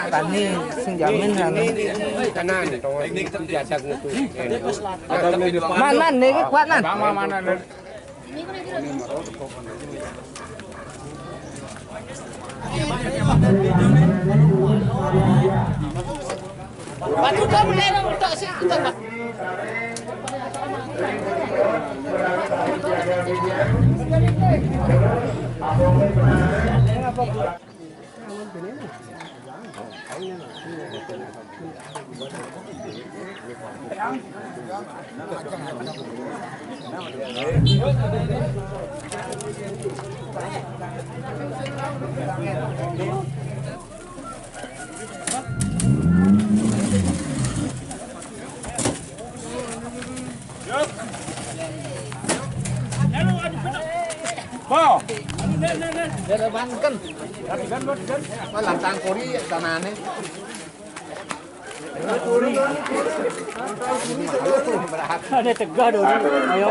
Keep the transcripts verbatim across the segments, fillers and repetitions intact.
Tani sing jamin anu. Tenan, to, iki diajak ngono. Man, man, niki kuat, man. Bo. Derebanken. Wah, lantang kuri sanane. Ada tegah dulu. Ayo.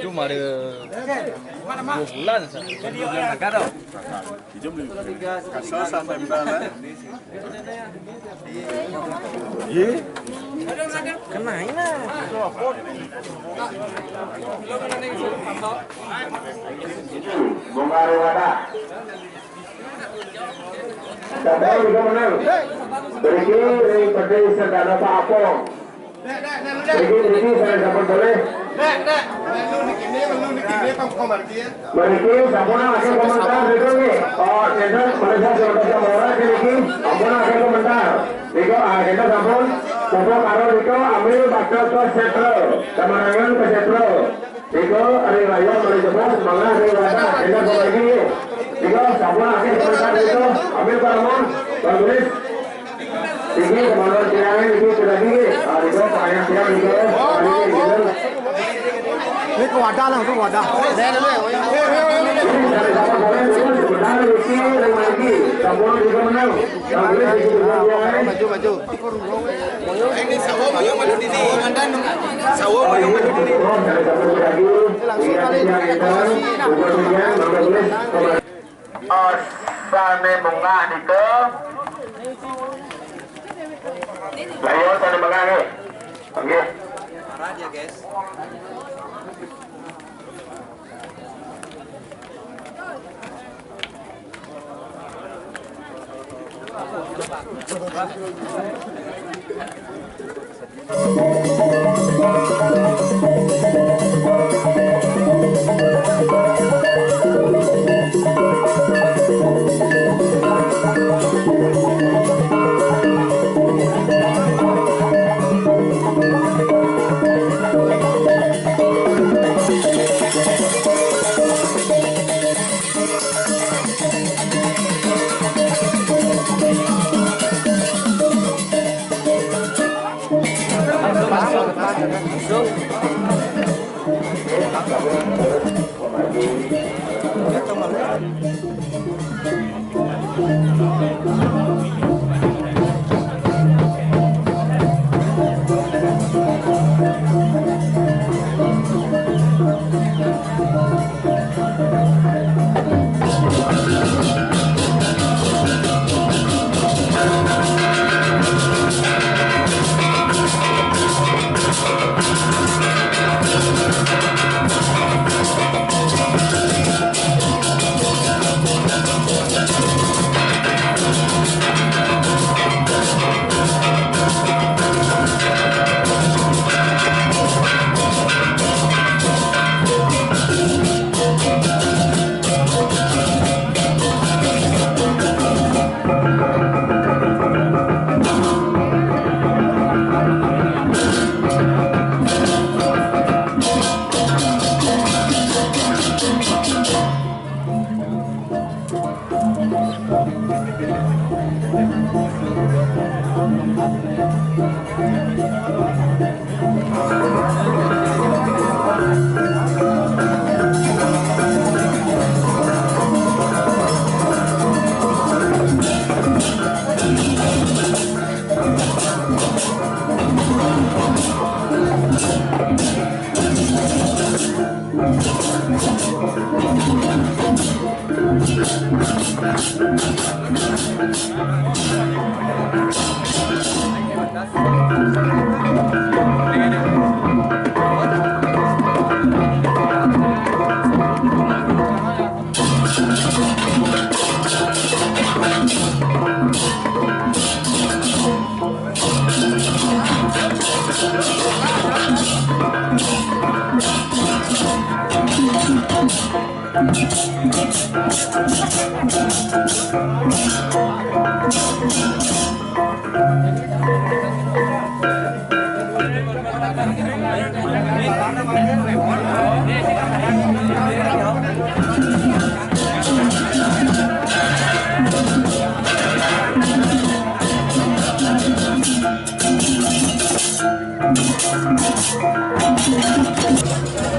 Cuma ada dua bulan, satu bulan agak tau. Kasar sampai berapa? Iya. Kena ini. Bongkar wadah. Kadang juga menang. Beriki ring pedis serdana Pak Apong. Beriki, beriki, saya dapat boleh. Beriki, sampun ada komentar itu nih. Oh, kita mereka sudah baca orang ini. Sampun ada komentar. Riko, ah, kita sampun. Pupuk karo Riko, ambil bakal ke Setro. Kemarangan ke Setro. Riko, ari layar mulai jebos, mangga ari wadah, enak lagi. Riko, sampun akhir sebentar Riko, ambil Pak Ramon, Bang Tulis. Riko, kemana tiang, Riko, sudah gini. Ah, Riko, payah tiang, Riko. Ini ke wadah lah, ke wadah. Ini dari Bapak boleh, Riko, sebentar, Riko, lagi. Sampun Riko menang. Bang Tulis, Riko, sudah gini. Maju, maju. Ini sawo mau maju di sini. Sawo mau maju di sini. Langsung kali ini. Oh, sane bungah nika. Ayo, sane bungah nih. Oke. Parah dia, guys.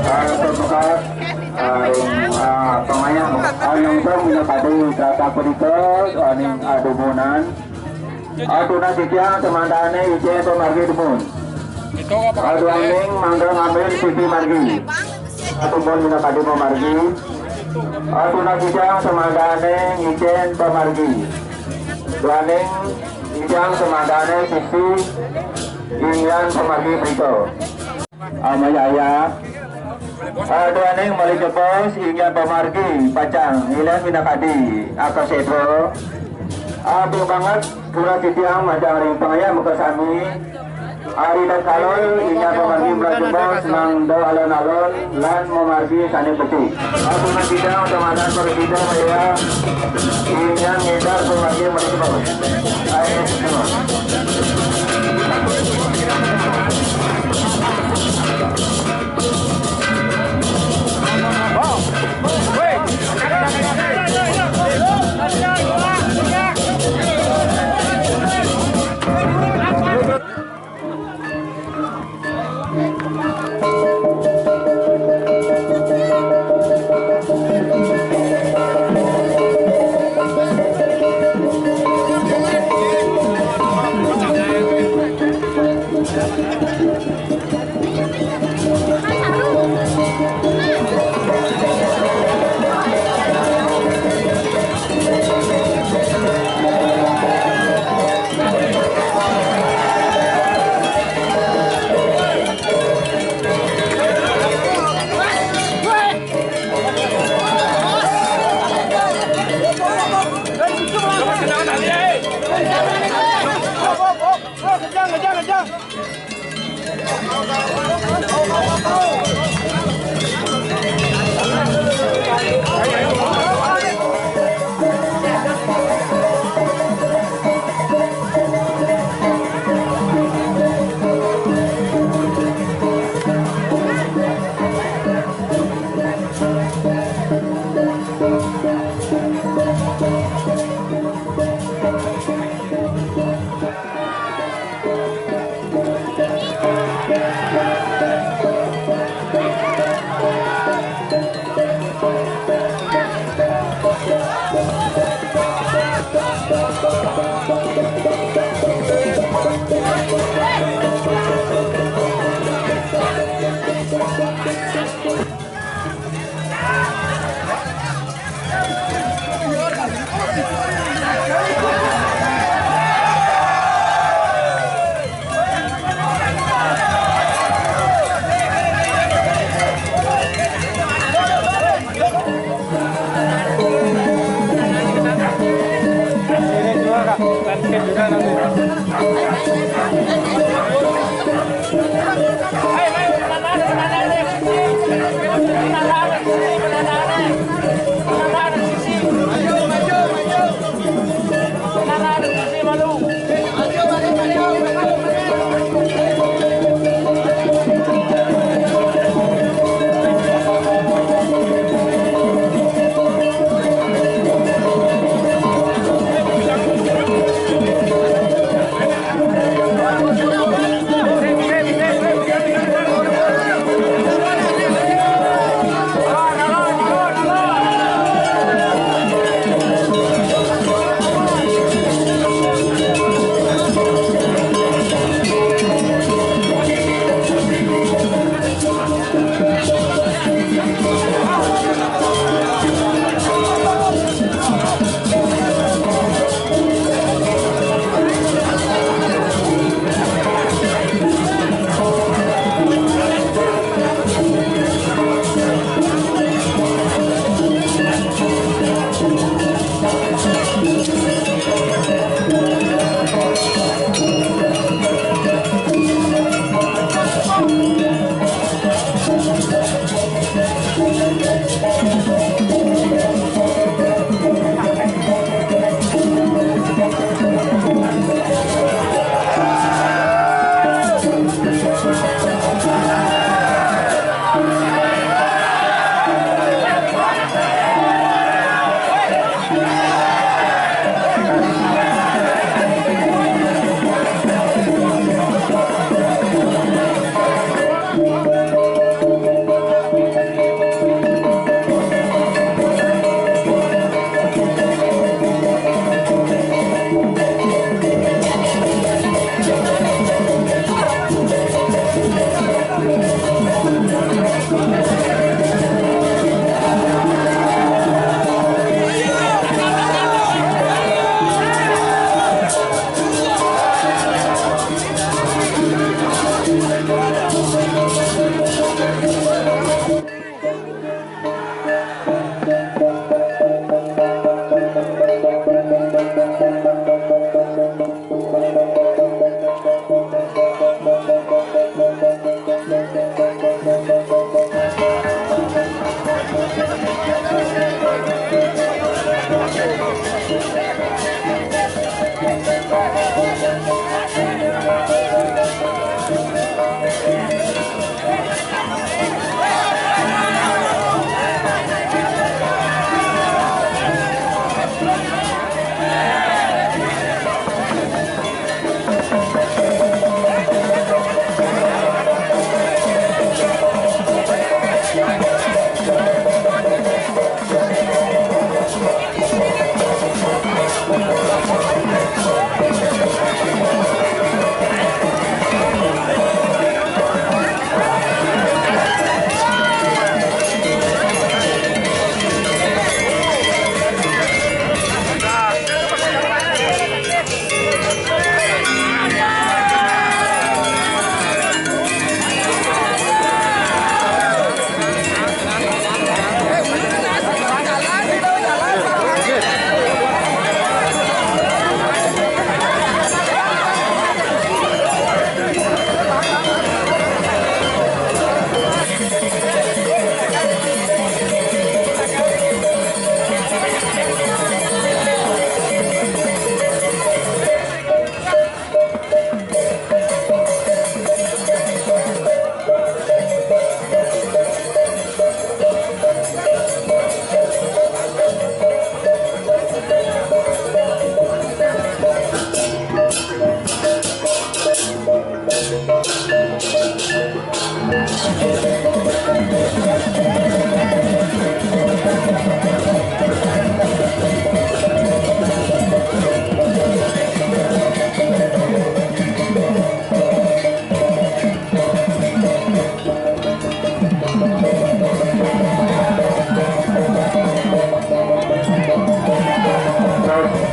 Ah, pembuka, ah, ah, pengayah, ah, yang tahu minat pada kata berita, ah, ning, ah, dumunan. Ah, tuna titiang semadané icén pamargi dumun. Ah, duaning mangga ngambil sisi margi. Ah, dumun minat pada pamargi. Ah, tuna titiang semadané icén pamargi. Duaning titiang semadané sisi inggihan pamargi berita. Amayaya. Ah, duaning malih jebos inggihan pamargi pacang ngilén minakadi akaséda. Abih banget pura titiang majang ring pangayah makasami. Ari tatkala inggihan pamargi malih jebos mangda alon-alon lan mamargi sané becik. Ampun titiang samadan prasida maya inggihan ngéntar pamargi malih jebos. Ayo, semua.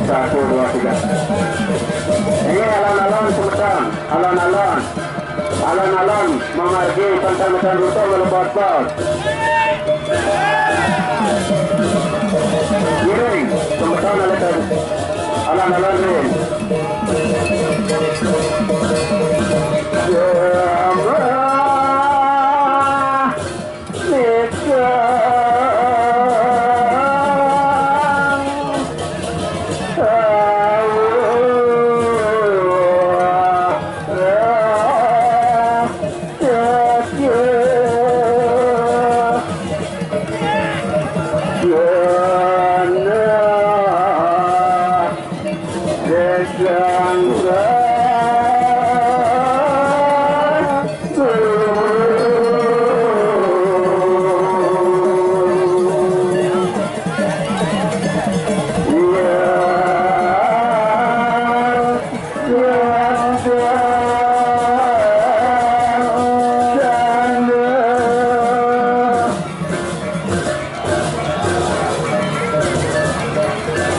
Satu, dua, tiga. Ini alon-alon semeton, alon-alon. Alon-alon memargi pantang meton rute melebot bos. Giring, semeton alon-alon. Alon-alon ring.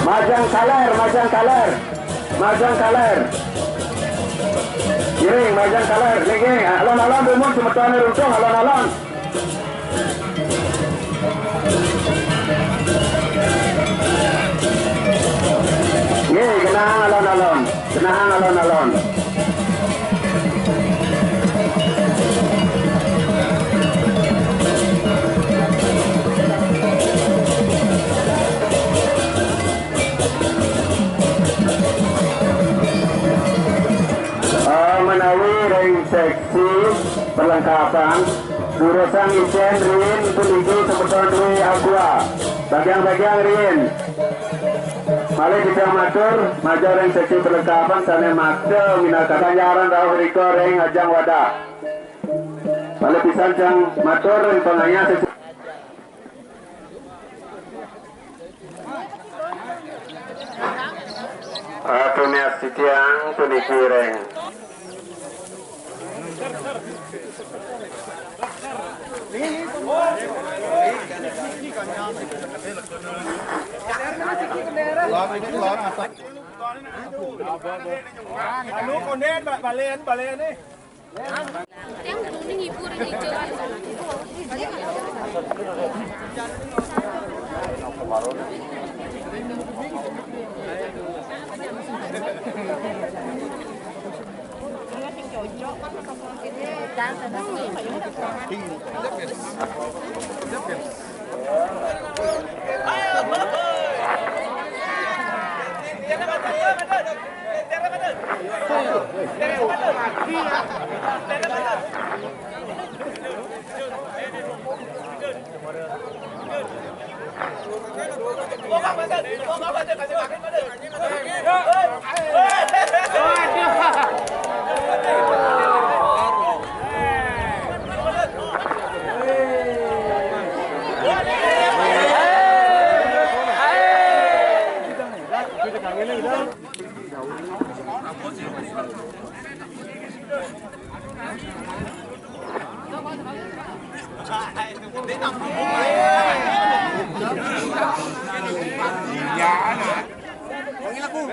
Majang kaler, majang kaler. Majang kaler. Giring, majang kaler. Niki, alon-alon dumun semeton runtung, alon-alon. Nggih, genahang alon-alon. Genahang alon-alon. Eh, menawi ring seksi perlengkapan, durusang icen riin puniki semeton ring aqua. Bagiang-bagiang riin. Malih titiang matur, majeng ring seksi perlengkapan sane makta minakadi kapanjaran rauh irika ring ajeng wadah. Malih pisan tiang matur ring pangayah seksi. Atur niat titiang puniki ring. Anu konden, balen, balen nih.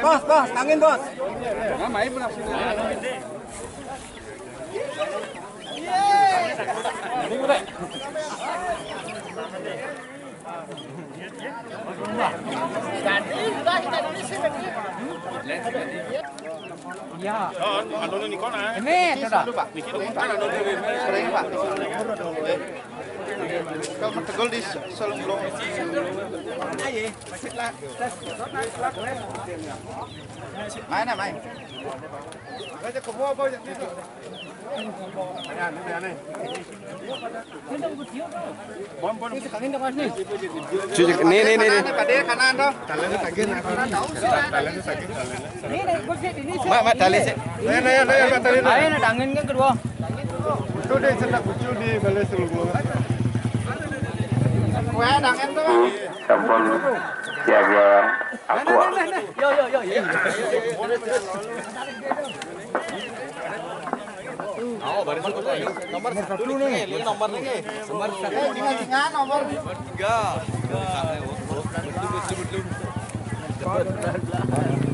Bos, bos, tangin, bos. Iya. Ini, sudah. Niki dumun kan anu dhewe. Sering, Pak. Kalau tegul di Selunglung. Main, main. Cuci, nih, nih, nih, nih. Mak, mak, tali sih. Ayo, nah, tangan kan kedua. Itu deh, cetak lucu di balai selubung. Wah, tangan tuh. Sampun siaga aqua. Yo, yo, yo, yo. Oh, baris satu, ayo. Nomor satu nih. Ini nomor nih. Nomor satu. Nomor tiga. Betul, betul, betul.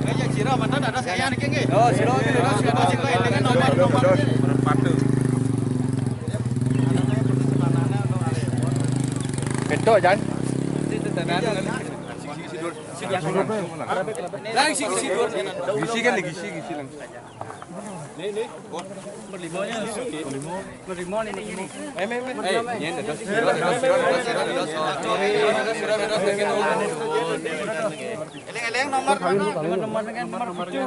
Kayaknya Cira mantan ada saya nih, Keng. Oh, Cira ini ada, ada sih, Keng. Ini nomor, nomor. Betul, Jan. Itu tanda. Langsung isi dur. Isi kan lagi isi, isi langsung. Eleng-eleng nomor, nomor, nomor tujuh.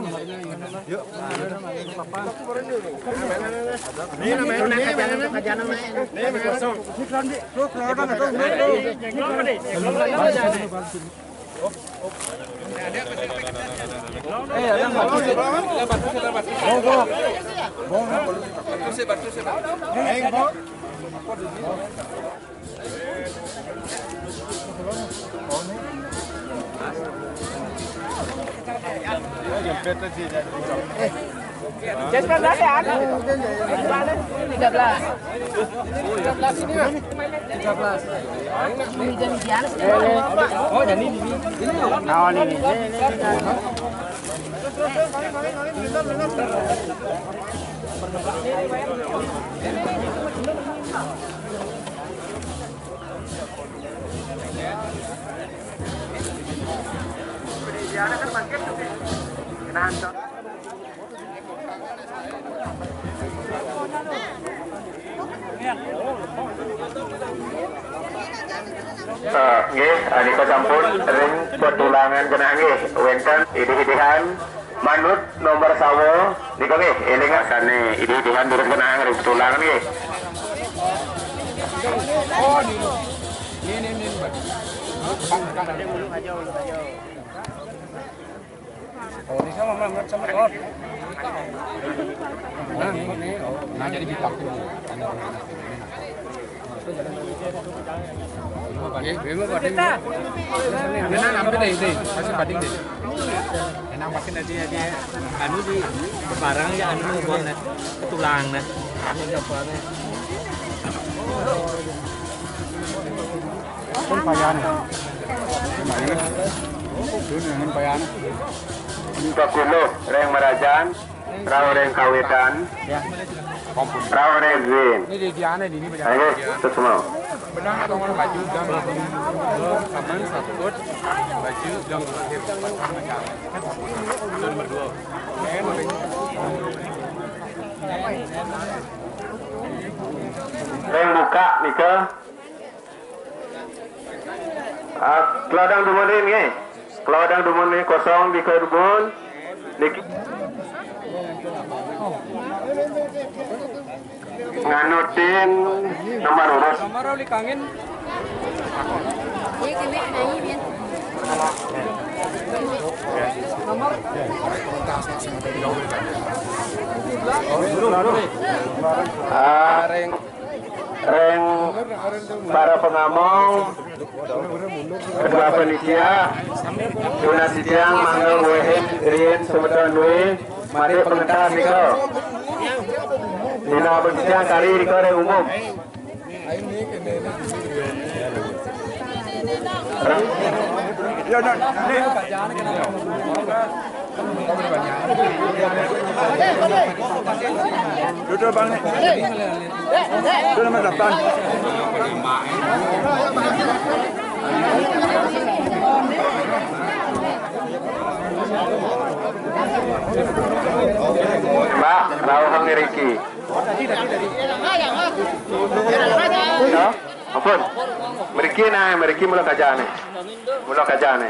Jasper berapa ya? Tiga belas. Tiga belas ini, Bang. Tiga belas. Oh, jadi ini. Awal ini. Eh, nggih, anika sampun ring petulangan genah nggih. Wénten idih-idihan manut nomor sawa nika nggih. Éling sane idih-idihan durung genah ring petulangan nggih. Oh, ini. Ini, ini, ini, Mbak. Oh, ini sama, sama, sama. Oh. Nah, ini, oh. Nah, jadi bitak tuh. Ini, ini, ini. Ini nang ambil deh, ini. Masih bading deh. Enang pasti nanti ya, dia anu di barang ya, anu buat tulang nah. Ini apa nih? Pun payane. Pun payane. Minta kulo reng merajan, rau reng kawitan, rau reng zin. Ini di, di aneh di ini. Ayo, terus mau. Benang atau baju dang, saman, saput, baju dang terakhir. Nomor dua. Reng buka nika. Ah, keladang dumun nggih. Keladang dumun nggih kosong di dumun. Niki nganutin nomor urut. Nomor uli kangin. Iya, kami nyanyi, Bian. Nomor. Areng. Ring para pangamong, ketua panitia, tunas titiang mangga ngwehin riin semeton dué mati pengentas nika. Dina abdi titiang kari nika ring umum. Duduk, Bang. Itu nomor delapan. Mbak, rauh ngriki. Ya, ampun. Mriki nah, mriki mula kajane. Mula kajane.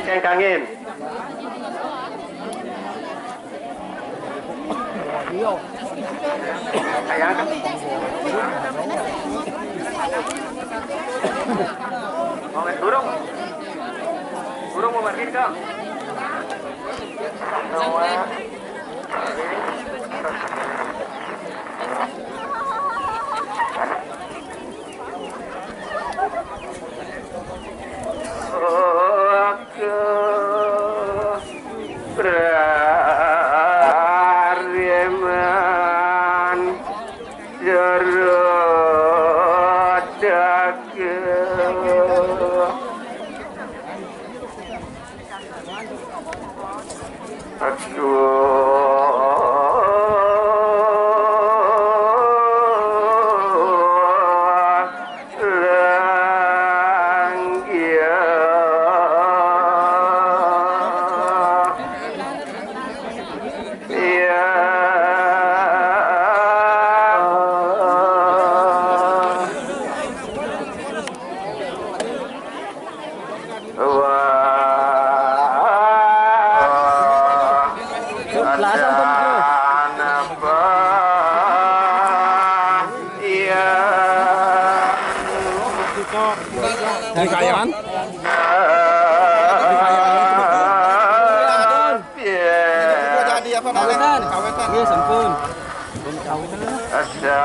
Keng kangin. Ayang. Mau nggak? Burung. Burung mau margin, Kang. Preman jero daging. Aduh, langgia. Iya. Wah, ada apa? Iya. Ini kayan? Ini kayan. Iya. Kawetan. Kawetan. Iya, sampun. Ada.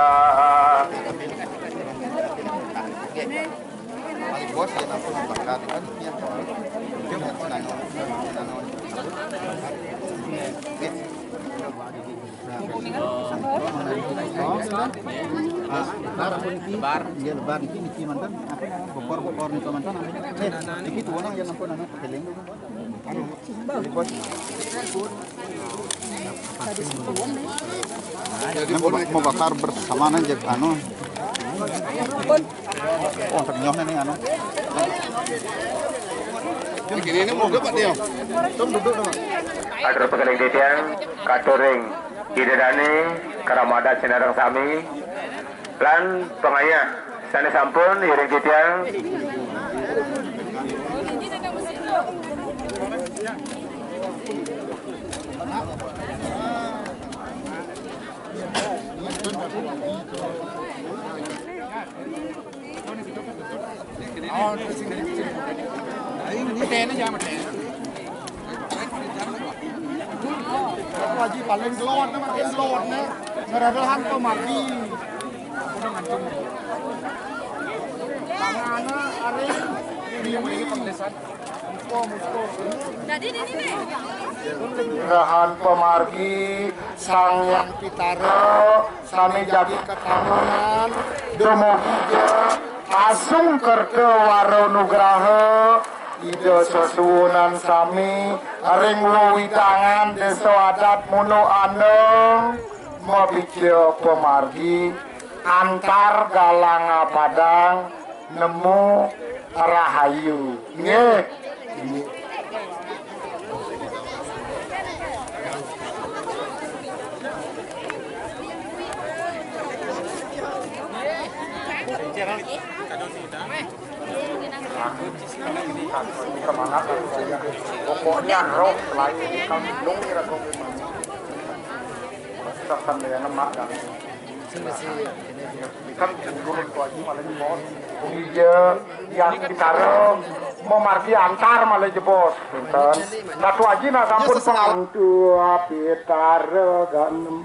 Balik bos, ya, ampun, bakar. Kan, iya, bos. Mungkin ya, nano, nano. Lebar. Iya, lebar. Niki, niki mantan, apa namanya? Bokor, bokor niki mantan, apa? Eh, niki tuh orang yang ampun, anak, pakai lenggo. Anu, balik bos. Jadi mau, mau bakar bersama aja, anu. Oh, ternyata nih, anu. Ini, ini mau dapat dia. Tom duduk dong. Atur pakalih titiang, katuring Ida Dani, keramat adat sinareng sami, lan pangayah sane sampun iring titiang. Aku aji paling gelot, paling gelot ne. Ngeradahan to mati. Udah ngancung. Tangan are. Jadi ini nih. Rahan pamargi Sang Hyang Pitara sami jagi katamunan dumugi ja asung kerta wara nugraha Ida sesuunan sami ring wewidangan Desa Adat Munduk Andong mabica pamargi antar Galang Padang nemu rahayu. Nggih. Pokoknya roh selain kamu nung ira kau memang. Sampai yang lemak kan. Kan turun tu aja malah di bos. Iya, yang bicara memargi antar malah jebos. Punten. Satu aja nah sampun pengampun. Tua Pitara ganem.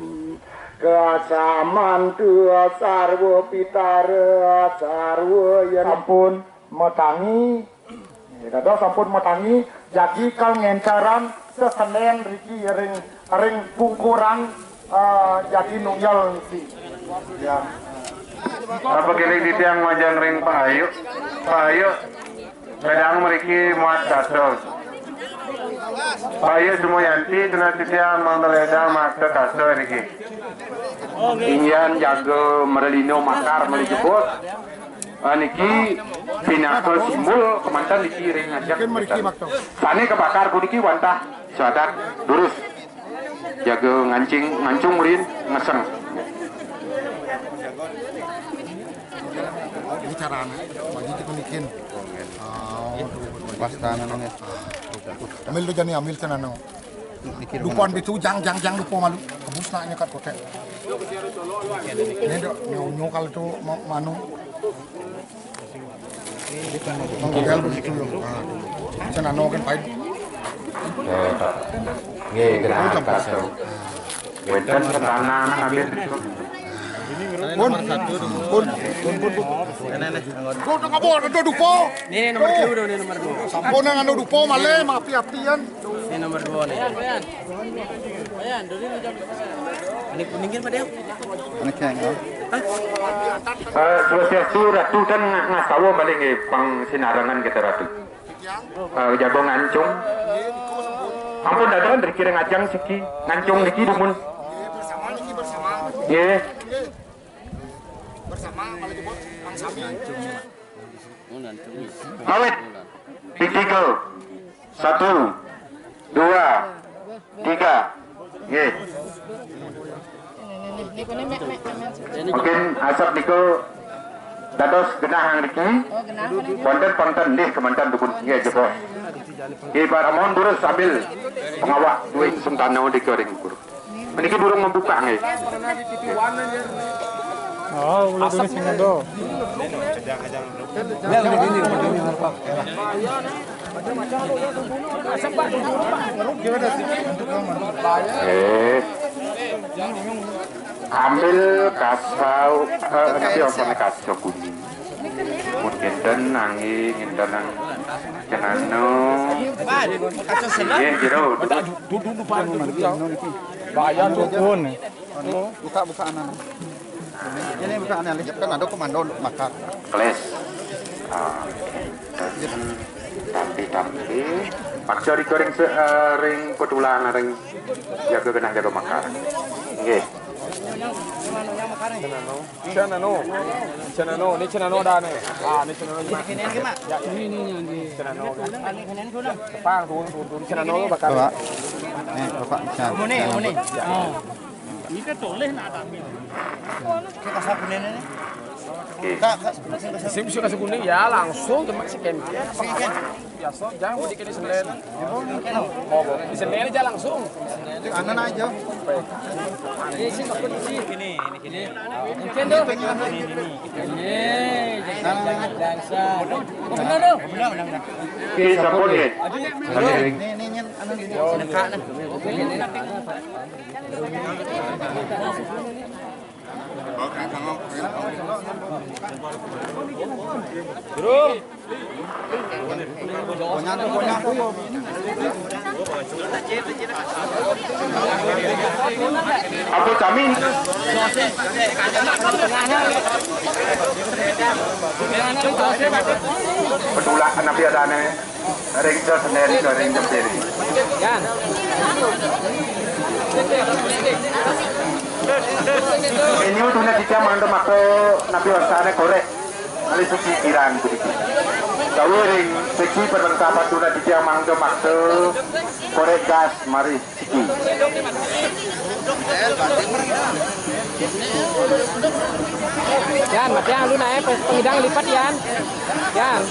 Keasaman tua sarwa Pitara sarwa ya. Sampun matangi. Ya, dados sampun matangi, jagi kal ngenteran sesenen riki ring, ring pungkuran, eh, jagi nunggal niki. Ya. Apa kene titiang majeng ring Pak Ayu? Pak Ayu, ledang mriki muat kaso. Pak Ayu Sumoyanti, tunas titiang mangda ledang maksa kaso niki. Inggihan jaga mrelino makar mrejebos. Ah, niki pinaka simbol kemanten niki ring ngajak. Mungkin mriki waktu. Sane kabakar puniki wantah sadat durus. Jaga ngancing, ngancung rin, ngeseng. Ini carane, bagi kita bikin. Oh, wastan nang. Ambil tu jani, ambil cenano. Dupo ambi tu, jang, jang, jang, dupo malu. Kebus nak nyekat kotek. Ini dok, nyo, nyo kalau tu ma-, manu. Mangkal begitu yo. Ah. Senano kan pahit. Eh, Pak. Nggih, genah kasih. Wénten sentana ngambil. Pun, pun, pun, pun, pun, pun. Tuh, tuh, ngabur, tuh, dupo. Ini nomor dua, ini nomor dua. Sampun nang anu dupo malih, maapi-apian. Ini nomor dua nih. Ini kuning kan, Pak Deo? Ini keng, ya. Eh, Swastiastu, Ratu, dan nga-, ngastawa balik nggih, pang sinarengan kita, Ratu. Eh, jago ngancung. Ampun, dadan, riki ngajang siki, ngancung niki dumun. Nggih. Awit. Titik. Satu, dua, tiga. Nggih. Mungkin asap niku dados genah ngriki. Wonten, wonten, nggih, kemanten dukun. Nggih, jebos. Nggih, Pak Ramon durus sambil pengawak duit sentana di kering ukur. Meniki durung membuka nggih. Oh, ulah dulu sing ndo. Eh. Ambil kasau, eh, tapi apa nih kasau kuning? Mun kinten nanging, kinten nang cenano. Iya, jero. Bayar dukun. Buka-buka anan. Ini buka anan, kan ada komando makar. Kles. Ah, tampi-tampi. Paksa di ring se-, eh, ring petulangan, ring jaga genah, jaga makar. Nggih. Cenano. Cenano, ini cenano dah nih. Ah, ini cenano. Ya, ini, ini, ini. Cenano. Tepang, turun, turun, turun. Cenano bakal. Bapak. Nih, Bapak, bisa. Ini, ini. Oh. Ini kan toleh nak ada. Kita sapu nenek nih. Kak, Kak, sing suka kuning ya langsung cuma scan. Scan. Biasa, jangan budi kene senen. Oh, di senen aja langsung. Anan aja. Ini, ini, ini. Mungkin tuh. Ini, ini, ini. Ini, jangan, jangan, jangan. Benar tuh. Benar, benar, benar. Oke, sampun ya. Ini, ini, ini, anu, ini. Sedekah, nah. Durung. Ampun kami. Petulah nabi adane. Ring senen, ring jempiri. Yan. Ini udah nanti dia mangga makto nabi wasane korek. Mari suci kirang begitu. Gawe ring segi perlengkapan tuna titiang mangga maksa korek gas mari segi. Yan, matiang lu nae pengidang lipat, Yan. Yan.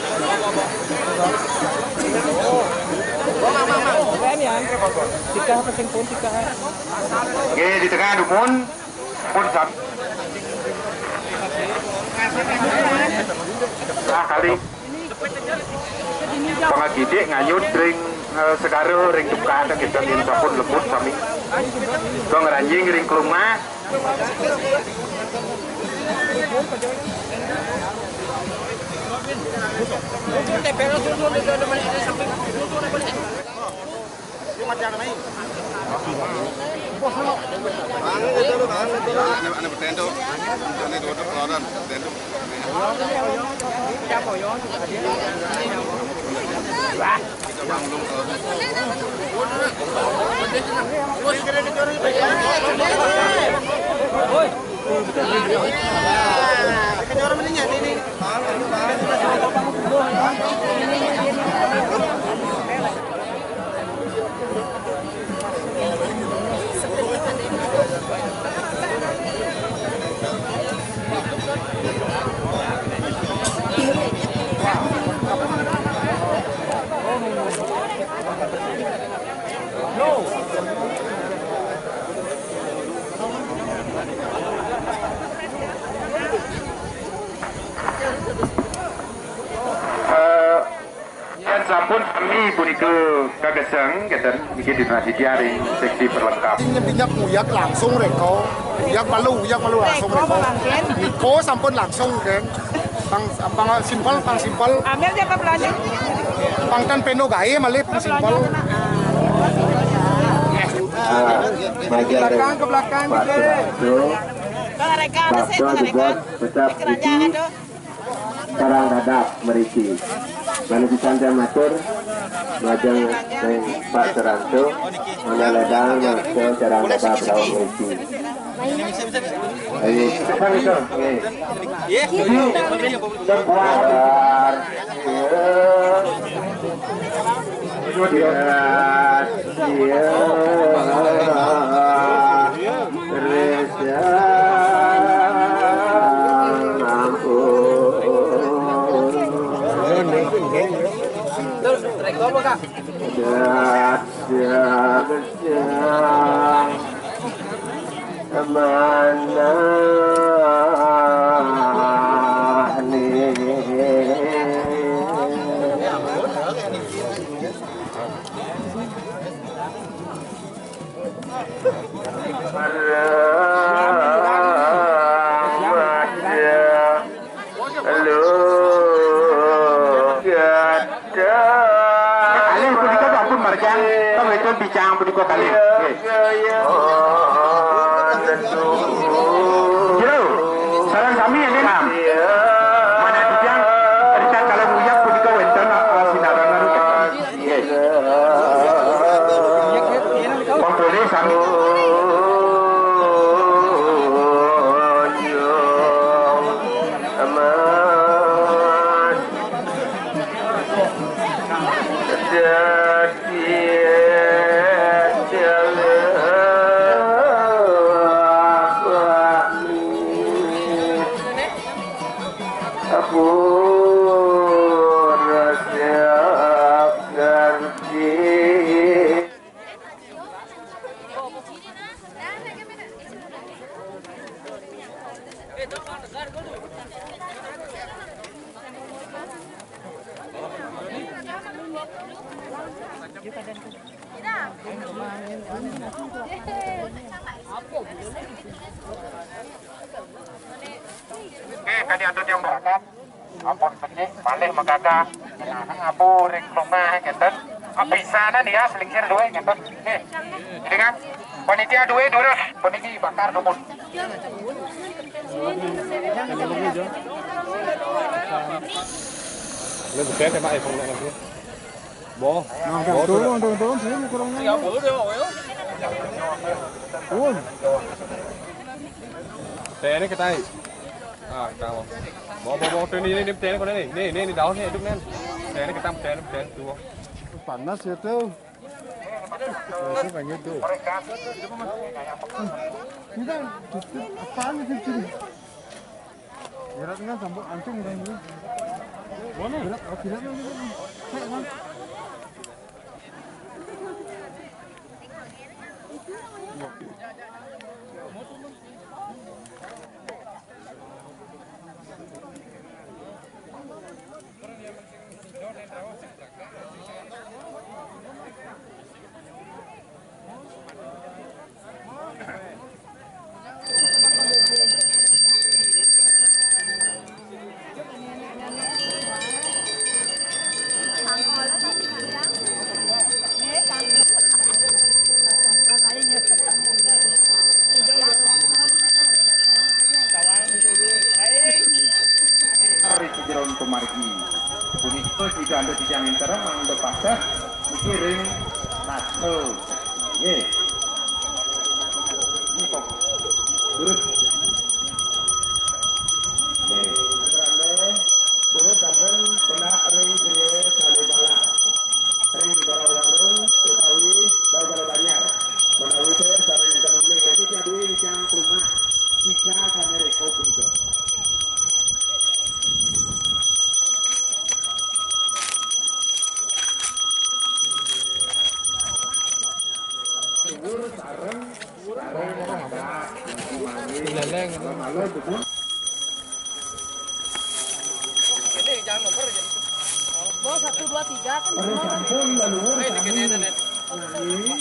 Keren, Yan. Tika apa sing pun tika. Nggih, di tengah dumun. Pun sab-, nah, kali. Pangagidik ngayut ring, eh, segara ring dukan kita yen sampun lembut sami. Kang ranjing ring kelumah. Punika kagesang, ngeten, niki dinasiki ring seksi perlengkap. Minyak nguyak langsung reka. Nguyak malu, nguyak malu langsung reka. Niko sampun langsung, kan. Pang, pang simpel, pang simpel. Ambil siapa belanja? Pang tan peno gaé malih, pang simpel. Ah, majeng. Belakang, ke belakang, Pak Suharto. Bapak juga tetap di Sarang dadap mriki. Manawi pisan tiang matur, majeng ring Pak Suranto, mangda ledang mangsa sarang dadap rauh mriki. Ayo, pisan itu, nggih. Sebuah. Iya, iya. Resa ampun. Dadah, dadah. Manah nih. Parang maja. Halo. Gadah. Kalih punika sampun margiang, tong wédon bicang punika kalih. Nggih. Jero, sareng sami ini, Mam. Manah titiang, ritat kalih uyap punika wénten, eh, sinarana. Nggih. Pun boleh sami. Aman. Aku rasa ngerti. Oke, kadi antun yang berangkat. Ampun becik, malih magadah. Nah, abu ring lumah ngéten. Apisanan ya, selingsir duwe ngéten. Nggih. Jadi kan, panitia duwe durus, puniki bakar dumun. Lu gede ya, Pak, ya, pengalaman. Boh. Nah, udah, turun, turun, turun, saya mau kurang. Tiga puluh deh, Pak, ya. Turun. Saya ini ketahui. Ah, kamu. Bawa, bawa, bawa, ini, ini, ini, ini, ini, ini, ini, daunnya hidup, men. Saya ini ketam, saya ini, saya ini, tuh. Panas ya, tuh. Itu kan gitu. Ini kan, apaan itu, Cing? Berat kan, sampai antung kan, gitu. Mana? Berat, oh, berat, berat, berat. Kayak, kan? Ari Jeron Kumargi. Punika juga anda titiang intara mangda patah niki ring Natno. Nggih. Nggih, Pak. Durus. Nggih. Durus sampun penak ring griya Kalibalang. Ring Barawarung utawi Bawara Banjar. Menawi saya sareng temen ring reki jadwi ring rumah. Tiga kami reko punika. Luhur sareng, sareng, sareng, leleng. Malu, malu, dumun. Ini jangan nomor aja. Bawa satu Dua tiga kan. Pada sampun leluhur sami nanging,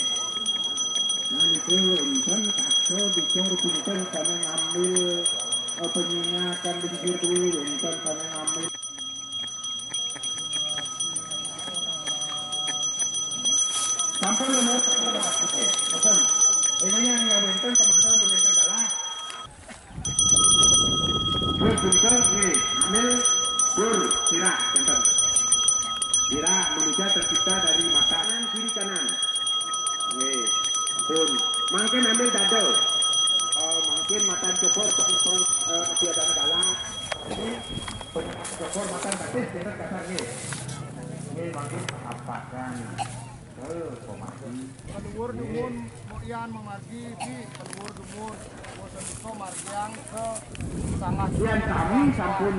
nanging wénten kaso dicor pinten sané ngambil, eh, penyingakan di sisi dulu, wénten sané ngambil. Sampun leluhur, sampun. Ini yang, yang wénten teman-teman, wénten galah. Dur, punten, nggih, ambil, dur, sirah, punten. Sirah manusia tercipta dari mata kanan, kiri, kanan. Nggih, ampun. Mangkin ambil dadel. Eh, mangkin matan cokor, pang, pang, eh, tapi ada dalang. Ini cokor matan batis, punten kasar, nggih. Nggih, mangkin apakan. Eh, pomadi. Kaluhur dumun, muian mamargi, bi, kaluhur dumun. Bosen iso margiang ke sangah. Yén sami sampun.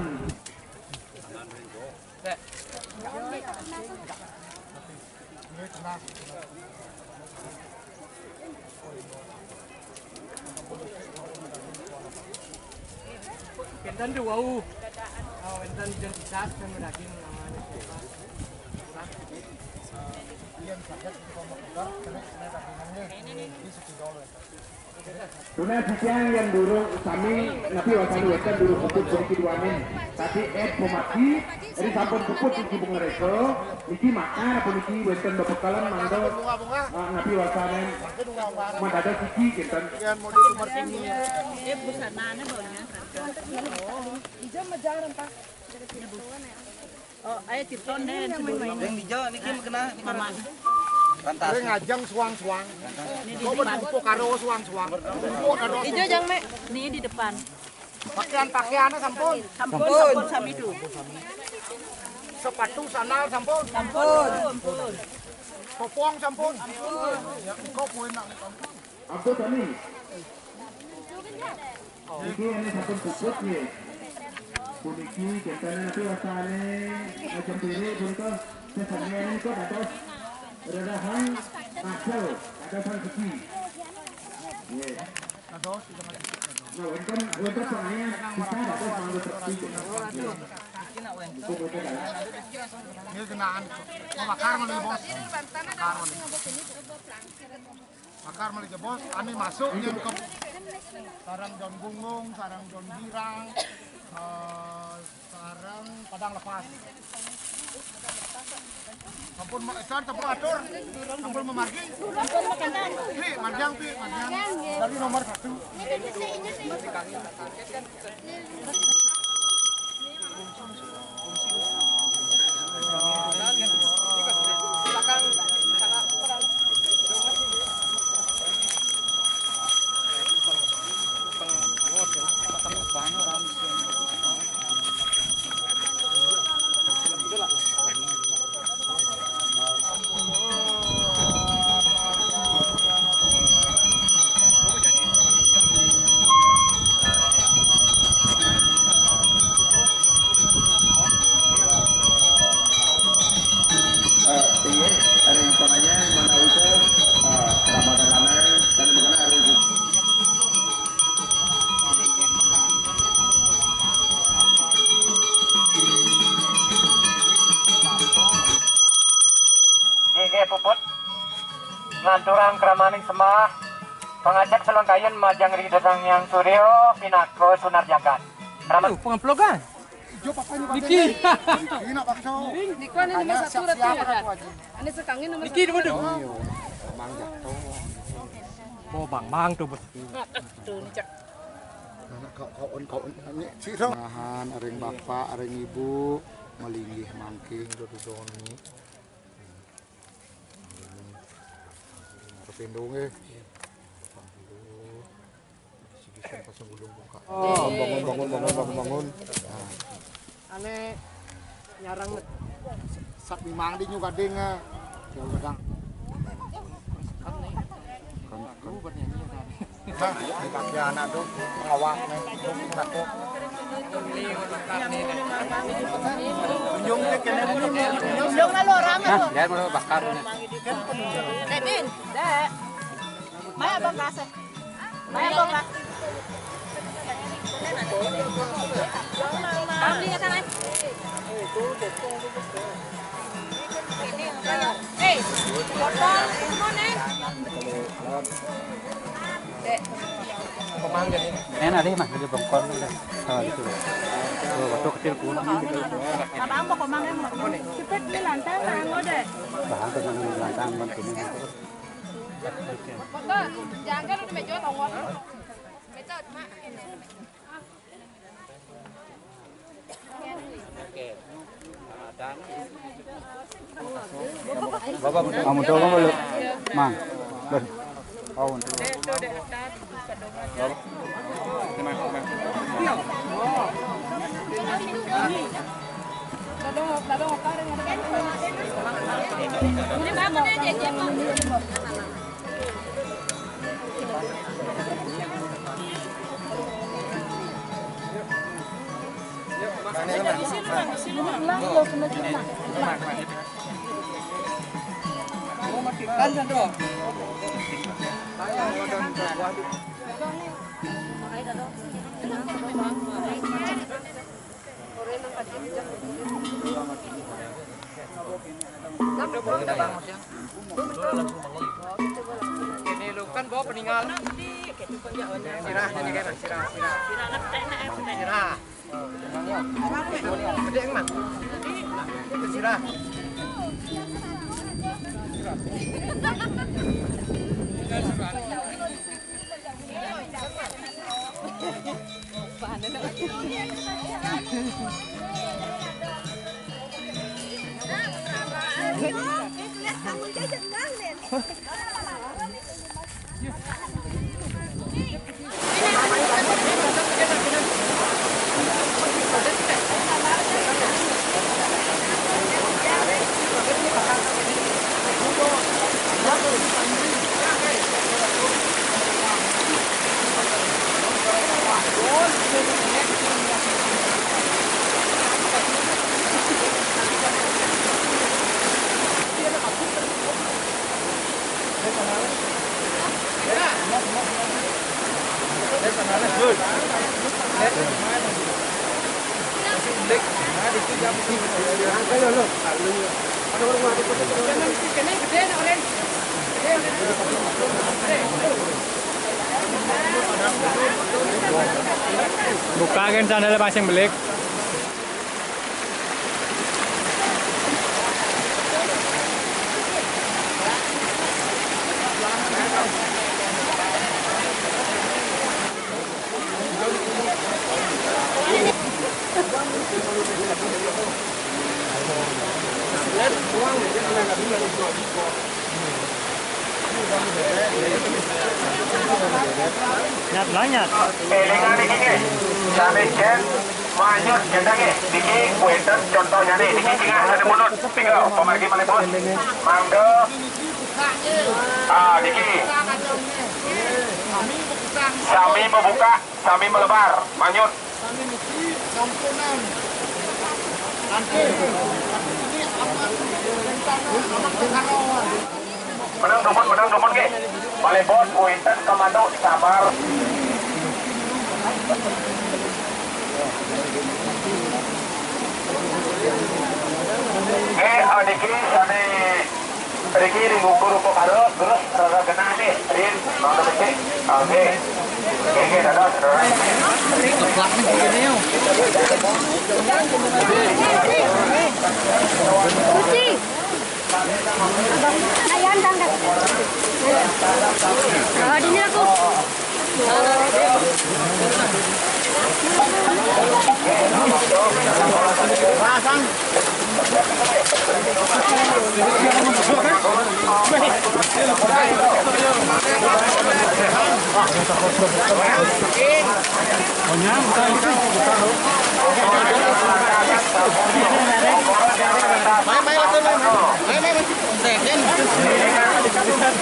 Pinten tuh wau. Oh, pinten jeung sisas jeung daging namanya. Sisas. Iya, sakit itu kalau mau keluar, kena, kena dagingannya. Ini suci dulu ya. Tunas titiang yén durung sami napi wasané wénten durung puput puniki duaning. Tapi ed pomadi, ri sampun puput siji pangresa, niki makar puniki wénten bebekelen mangda, ah, napi wasané madados siji kinten. Yén modul nomor tinggi. Eh, busanané baunya. Hijau sama jangan, Pak. Oh, ayo Cipton deh, yang main-main. Yang hijau niki kena, niki Mama. Pantas. Ring ajeng suang-suang. Ini di depan. Kok karo suang-suang. Hijau jang, Mek. Ini di depan. Pakaian-pakaiannya sampun. Sampun, sampun sami tu. Sepatu sandal sampun. Sampun. Kopong sampun. Sampun. Ya, kok poin nak. Ampun, Tani. Niki ini sampun puput nggih. Puniki kinten napi wasané, eh, jempiri punika sesengénipun dados rerahan asel, dados rezeki. Nggih. Nah, wénten, wénten pangayah kita dados mangga seperti itu. Nggih. Itu betul, ya. Ini kenaan. Oh, bakar malih, Bos. Bakar malih. Akar malih jebos, ané masuk nyén ke sareng daun gunggung, sareng daun girang, eh, sareng padang lepas. Sampun ma-, écan sampun atur, sampun mamargi. Pi, margiang, Pi, margiang. Dari nomor satu. Eh, inggih, ring pangayan manawi, eh, Ramadan lanang, dan bukan hari itu. Inggih, puput. Nglanturang kramaning sembah, pangajap salengkayun majeng ring Ida Sang Hyang Surya pinaka sunar jagat. Krama- Aduh, pengeplogan. Ijo papanya Niki. Ini nak bakso. Niku anu nomor satu ratu ya, Kak? Anu sekangin nomor Niki satu. Dulu. Oh, Bang Mang tuh, Bos. Tuh, ini cek. Anak kau, kau, kau, ini, Ciro. Mahan, aring bapak, aring ibu, malinggih mangking, tuh, tuh, tuh, ini. Arep pindho nggih. Sigi sing pasang gulung buka. Oh, bangun, bangun, bangun, bangun, bangun. Nah. Ane nyarang sak mimang di nyugading, ah. Jauh kadang. Kan, kan. Di kaki anak tuh, ngawak, nih. Tuh, takut. Nyung, nyung, nyung. Nyung, lalu orang, Hah? Dia mau bakar, nih. Dek, Min. Dek. Maya, Bang, kasih. Maya, Bang, kasih. Kamu lihat sana. Enak deh, Mas, jadi bongkor deh. Oh, itu. Tuh, waktu kecil kurang. Abang mau kemana, Mas? Cepet di lantai, tangan lo deh. Bahan tuh, lantai, bantuin. Jangan kan udah meja tongol. Meja, Mak. Kamu tahu kamu lu, Mang? Ber. Oh, untuk. Ini lu kan bawa peninggal. Sirah, ini kan sirah, sirah. Sirah. Gede, Mang. Sirah. Buka kan sandal pas yang belik. Nyat lah, nyat. Élingan niki nggih. Sané jén manyut gendang nggih. Niki wénten contohnya nih. Niki cingak sané munut. Tiga, pemargi malih bos. Mangga. Ah, niki. Sami membuka, sami melebar. Manyut. Menang dumun, menang dumun nggih. Malih bos, wénten komando sabar. Eh, niki sané Riki ring ukur ukur karo, terus rada genah nih, rin, nonton becik. Oke. Oke, oke, dadah, saudara. Kursi. Abang, ayan, tangga. Oh, di sini aku.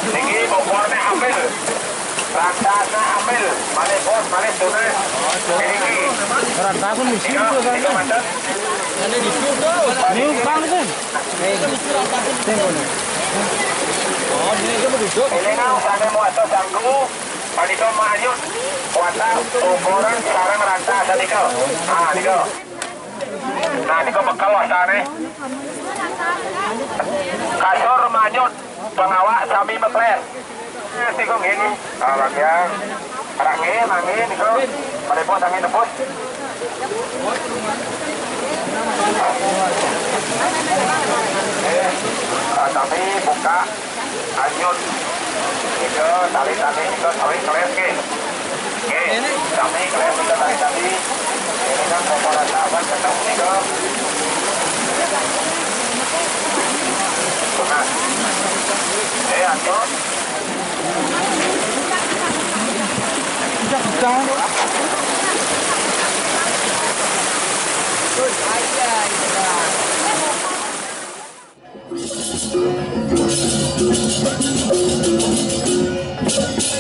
Niki, bokornya ambil. Raksasa ambil, malih bos, malih tunas. Niki. Raksasa mesti itu kan. Ini kan itu. Oh, ini itu begitu. Ini nang sané muasa sangku, panika manyut, kuasa ukuran sareng raksasa nika. Ah, nika. Nah, nika bekel wastané. Kasur manyut, pengawa sami mekler. Nah, nika ngene. Ah, bagian. Angin, angin, itu. Pada bos angin tebus. Eh, ah, tapi buka, anyut. Itu, tali-tali, itu, tali keles, ke. Oke, kami kalian sudah tadi-tadi. Ini kan komponen apa, ketemu nih, Dok. Nah. Eh, Anton. Udah, udah.